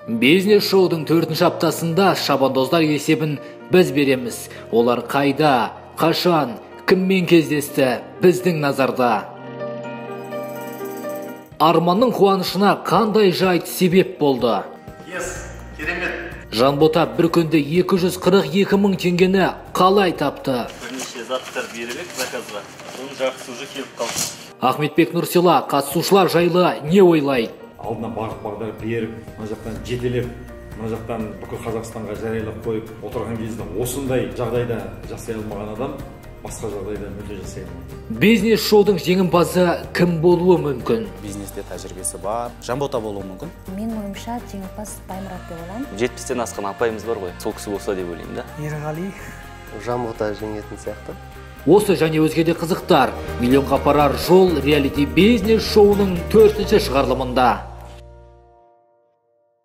Бизнес шоудың 4-ші аптасында шабандоздар есебін біз береміз. Олар қайда, қашан, кіммен кездесті, біздің назарда. Арманның қуанышына қандай жайт себеп болды? Yes, керемет. Жанбота бір күнде 242 мың теңгені қалай тапты? Бірнеше заттар беріп едік заказға, соның жартысы уже келіп қалды. Ахметбек Нұрсила қатысушылар жайлы не ойлайды? Алдына бағыт бағдар беріп, мына жақтан жетелеп, мына жақтан бүкіл Қазақстанға жариялап қойып отырған кезде осындай жағдайда жасай алмаған адам басқа жағдайда мүлде жасай алмайды. Бизнес шоудың жеңімпазы кім болуы мүмкін? Бизнесте тәжірибесі бар, Жанбота болуы мүмкін. Менің ойымша, жеңімпаз Баймұрат деп ойлаймын. 70-тен асқан апайымыз бар ғой, сол кісі болса деп ойлаймын да. Ерғали. Жанбота жеңетін сияқты. Осы және өзге де қызықтар миллионға апарар жол реалити бизнес шоуының 4-ші шығарылымында.